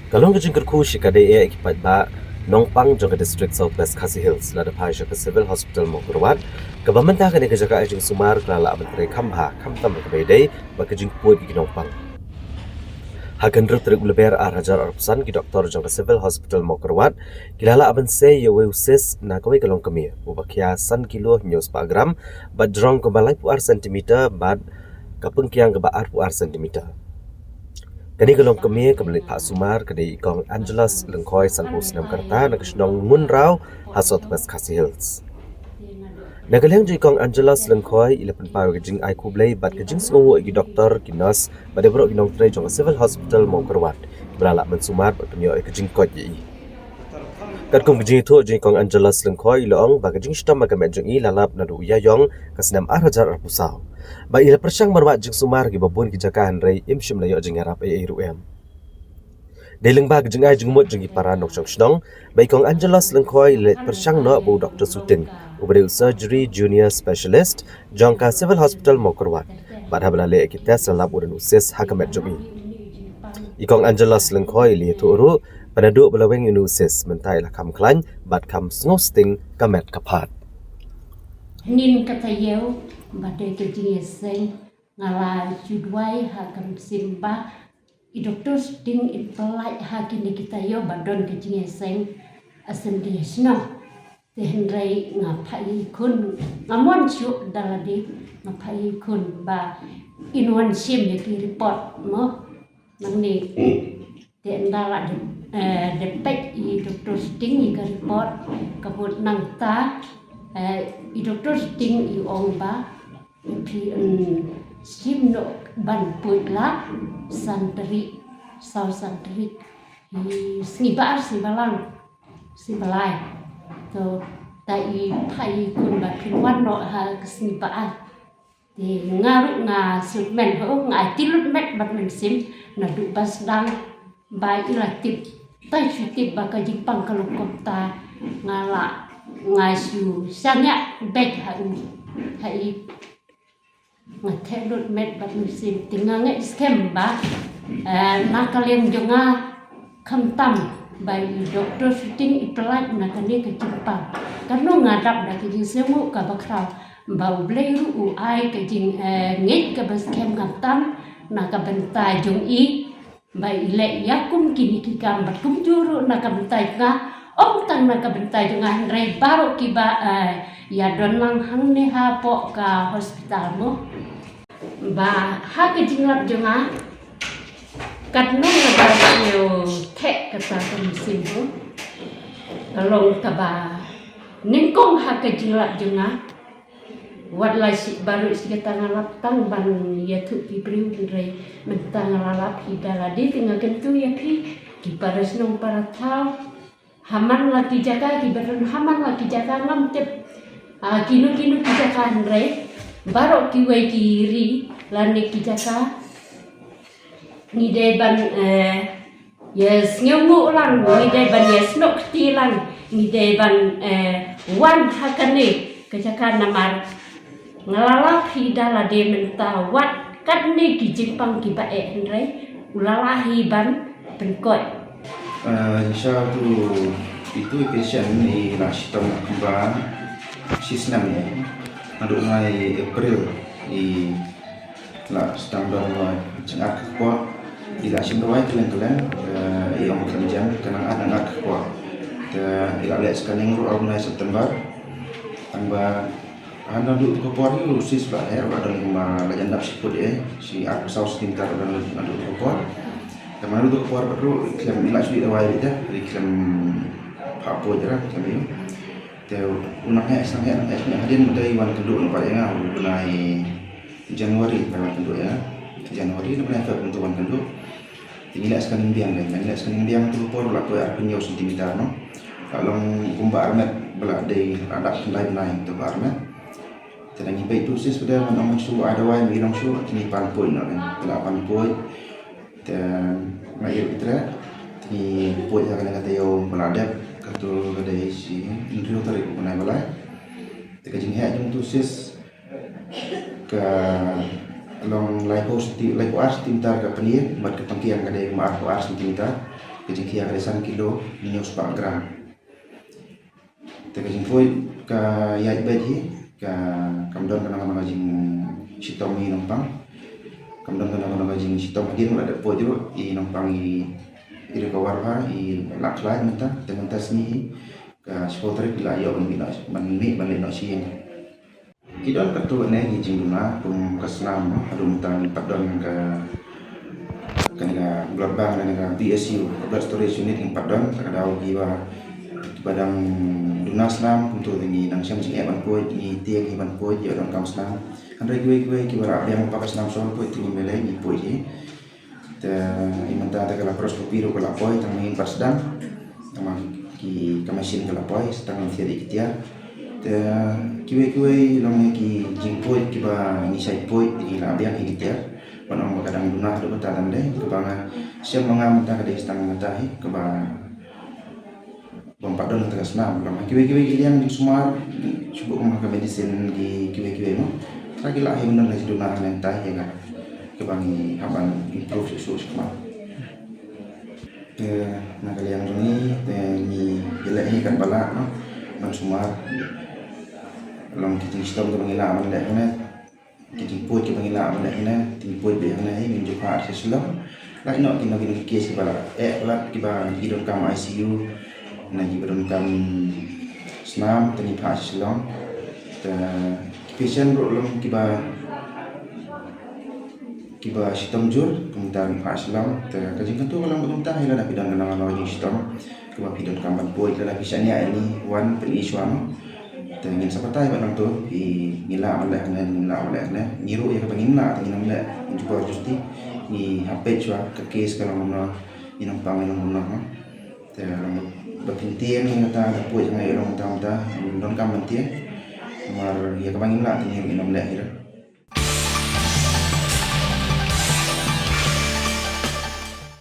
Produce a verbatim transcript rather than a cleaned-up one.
Ka long ka jingkyrkhu sha ka dei eh ki paidbah nongpang jong ka District South West Khasi Hills lada phai sha ka Civil Hospital Mawkyrwat, kaba mynta kane ka jaka ai jingsumar ka la lah ban trei kham bha khamtam ha kaba ïadei bad ka jingpud ïa ki nongpang. Ha ka hynriew tarik u Lber ar hajar arphew san, ki doktor jong ka Civil Hospital Mawkyrwat ki la lah ban sei ïa uwei u cyst na kawei ka longkmie uba khia san kilo hynñiew spah gram bad jrong kaba laiphew ar sentimeter bad ka pynkiang kaba arphew ar sentimeter. Kane ka longkmie kaba leit phah sumar ka dei i Kong Angelus Lyngkhoi, sanphew snem ka rta, na ka shnong Ngunraw ha South West Khasi Hills. Na ka liang jong i Kong Angelus Lyngkhoi, i la pynpaw ïa ka jingai khublei bad ka jingsngewnguh ïa ki doktor, ki nurse bad ïa baroh ki nongtrei jong ka Civil Hospital Mawkyrwat kiba la lah ban sumar bad pynïoh ïa ka jingkoit ïa i. Katkum ka jingïathuh jong i Kong Angelus Lyngkhoi, i la ong ba ka jingshitom ha ka met jong i la lap naduh u Ïaïong ka snem ar hajar arphew saw. Ba i la pyrshang ban wad jingsumar ha kiba bun ki jaka hynrei im shym la ïoh jingïarap ei ei ruh em. Dei lyngba ka jingai jingmut jong ki para nongshong shnong ba i Kong Angelus Lyngkhoi i la leit pyrshang noh bad u Doktor Suting, uba dei u surgery junior specialist jong ka Civil Hospital Mawkyrwat, bad haba la leh ïa ki test la lap u don u cyst ha ka met jong i. I Kong Angelus Lyngkhoi i la ïathuh ruh ba naduh ba la weng ïa une u cyst mynta i la kham khlaiñ bad kham sngewsting ka met ka phad. Hynnin ka taïew ba dei ka jingïaseng, nga la shu duwai ha ka mynsiem ba i Doktor Suting in pyllait ha kine ki taïew ba don ka jingïaseng ha seng ki shnong. Te hynrei nga phah ïa i khun, nga mon shuh da lade, nga phah ïa i khun ba in wan shim ïa ki report mo. Nangne te ynda la dep, eh, dep peit i Doktor Suting ïa ka report, ka mut nangta, eh, i Doktor Suting i ong ba phi, mm, shim noh ban poi la san tarik, saw san tarik i sngi ba ar, sngi ba lang, sngi ba lai. To, ta i phah ïa i khun ba phin wan noh ha ka sngi ba ar. Te nga ruh nga sngewkmen, ho, nga ai tylli lut met bad mynsiem naduh ba sdang ba i la tip. Tang shu tip ba ka jingpang ka long kumta, nga la, nga shu shaniah beit ha u, ha i. Nga tylli lut met bad mynsiem, te nga ngeit skhem ba, eh, na ka liang jong nga khamtam ba i Doktor Suting i pyllait na kane ka jingpang. Katno nga dap da ka jingsngewnguh kaba khraw ba U Blei ruh u ai ka jing, eh, ngeit kaba skhem khamtam na ka bynta jong i. Ba i leh ïa kum kine ki kam bad kumjuh ruh na ka bynta jong nga, ym tang na ka bynta jong nga hynrei baroh kiba, eh, ïa don lang hangne hapoh ka hospital mo. Ba ha ka jinglap jong nga, katno nga ba ïoh theh kata ka mynsiem ho. Ka long kaba nyngkong ha ka jinglap jong nga. Wat la shi baroh shi katta nga lap tang ban ïathuh ki briew hynrei mynta nga la lap hi da lade te nga kyntu ïa phi ki para shnong para thaw. Ha man la ki jaka kiba don ha man la ki jaka ngam tip, ah, kino kino ki jaka hynrei baroh kiwei ki ri lane ki jaka ngi dei ban, eh, ïa sngewnguh lang, ngi dei ban ïa snoh kti lang, ngi dei ban, eh, wan ha kane ka jaka namar nga la lap hi da lade mynta wat katne ki jingpang kiba eh hynrei u la lah hi ban pynkoit. Eh, sha tu itu i patient i la shitom kumba shi snem ïa. Naduh ngai April i la sdang don, eh, jingak ka kpoh. I la shim dawai kylleng kylleng, eh, i ong ka jam ka nang at nang at ka kpoh. Te i la leh scanning ruh arphew lai September. Tang ba, ah, naduh tu ka por hi u cyst ba heh ba don kumba la jan dap shi phut eh, shi arphew saw sentimeter ba don naduh tu ka por. Te naduh tu ka por ba ruh i khlem, i la shu dawai beit te i khlem phah poi jrang khlem ïa. Te u nang heh, nang heh, nang heh, nang heh hadien mynta i wan kynduh na pat ïa nga u bnai January, mynta wan kynduh ïa nga. January na bnai Feb mynta wan kynduh. Te ngi leh scanning biang, ngi leh scanning biang tu por la poi arphew hynñiew sentimeter no. La long kumba armet ba la dei la dap khyndai bnai tu ba armet. Te ngi peit tu cyst ba dei ban ong shu ai dawai, ngi long shu ngi pan poi no, te la pan poi. Te ma ïoh ïa ki treh, te ngi poi ha kane ka taïew ba la dep, katu ka dei shi hynriew tarik u bnai ba lai. Te ka jingheh jong tu cyst ka long laiphew senti, laiphew ar sentimeter ka pynïeng, bad ka pynkiang ka dei ma arphew ar sentimeter. Ka jingkhia ka dei san kilo hynñiew spah gram. Te ka jingpoi ka ïaid beit hi, ka kam don kano kano ka jingshitom hi nongpang. Kam don kano kano ka jingshitom hadien ba la dep poi ruh i nongpang i, i recover bha, i la khlaiñ mynta. Te mynta sngi hi ka shiphew tarik i la ïoh ban mih noh, ban mih ban leit noh sha ïing. Ki don katto katne ki jingduna kum ka snam, haduh mynta ngim pat don ka, kane ka blood bank, kane ka B S U, ka blood storage unit ngim pat don. Te ka daw kiba, kiba dang duna snam kumto te ngi nang shem jingeh ban poi, ngi tieng hi ban poi, ïoh donkam snam. Hynrei kiwei kiwei kiba lah biang ba ka snam shong poi te ngim lei lei ngi poi hi. Te i mynta te ka laparoscopy ruh ka la poi, tang ma ngin pat sdang. Tang ma ki, ka machine ka la poi, sa tang ngin thied ïa ki tiar. Te kiwei kiwei long ïa ki jingpoi kiba ngi shait poi, ngi la biang ïa ki tiar. Ban ong ba ka dang duna haduh katta tang dei, kaba nga shem ma nga mynta ka dei sa tang kata hi, kaba bym pat don kata ka snam. Long ha kiwei kiwei ki liang jingsumar, shu buh kum ha ka medicine ki kiwei kiwei mo. Sa ki lah hi ban don ka jingduna hangta hi nga. Kaba ngi hap ban improve shuh shuh shuh mo. Te na ka liang jong ngi te ngi ïaleh hi katba lah mo, ban sumar. Long ki jingshitom kiba ngi lah ban leh hangne, ki jingpoi kiba ngi lah ban leh hangne, te ngi poi beit hangne hi, ngin ju phah sha Shillong. Lait noh kino kino ki case kiba la eh palat, kiba ki donkam I C U, na kiba donkam snam, te ngi phah sha Shillong. Te ki patient ruh long kiba, kiba shitom jur, kumta ngi phah sha Shillong. Te ka jingkyntu ka long ba kumta hi, lada phi don kano kano jingshitom kaba phi donkam ban poi, lada phi shaniah ïa ngi, wan pyni shuwa mo. Te ngin sa batai bad nangto, phi, ngi lah ban leh hangne, ngi lah ban leh hangne. Ngi ruh ïa kaba ngim lah te ngin ym leh, ngin jubor justi. Ngi hap peit shuwa ka case ka long kumno, i nongpang i long kumno mo. Te long ba phin tieng ïa kata, da poi jngai ïa long kumta kumta, ngim donkam ban tieng. Namar ïa kaba ngim lah te ngi ruh ngin ym leh hi ruh.